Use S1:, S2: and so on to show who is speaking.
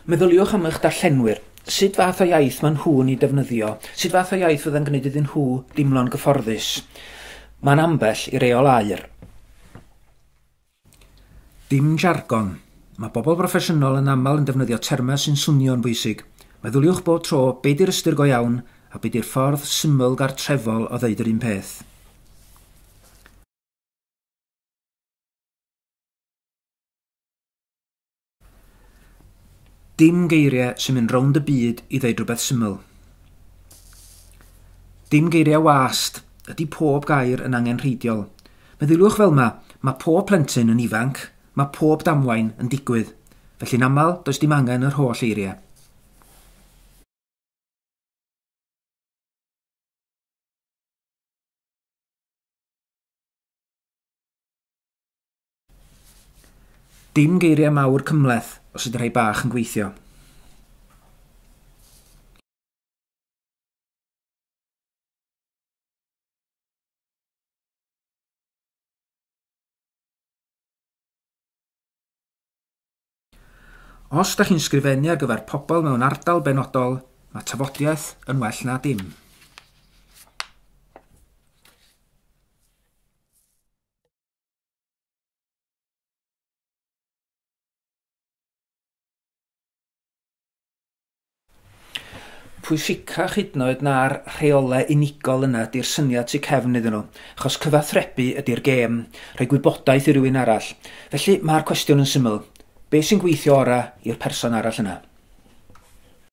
S1: Meddyliwch am eich darllenwyr. Sut fath o iaith maen nhw'n ei defnyddio? Sut fath o iaith fydda'n gwneud iddyn nhw dimlo'n gyfforddus? Mae'n ambell i reol aur. Dim jargon. Mae bobl broffesiynol yn aml yn defnyddio termau sy'n swnio'n bwysig. Meddyliwch bob tro be di'r ystyr go iawn a be di'r ffordd syml gartrefol o ddeud yr un peth. Dim geiriau sy'n mynd rownd y byd i ddeud rhywbeth syml. Dim geiriau wast. Ydy pob gair yn angenrheidiol. Meddyliwch fel yma, mae pob plentyn yn ifanc, mae pob damwain yn digwydd. Felly'n aml, does dim angen yr holl eiriau. Dim geiriau mawr cymhleth os ydy rhai bach yn gweithio. Os da chi'n sgrifennu ar gyfer pobl mewn ardal benodol, mae tafodiaeth yn well na dim. Pwysicach hyd yn oed na'r rheolau unigol yna ydy'r syniad sy'n cefn iddyn nhw, achos cyfathrebu ydy'r gêm, rhoi gwybodaeth i rywun arall. Felly mae'r cwestiwn yn syml, be sy'n gweithio orau i'r person arall yna?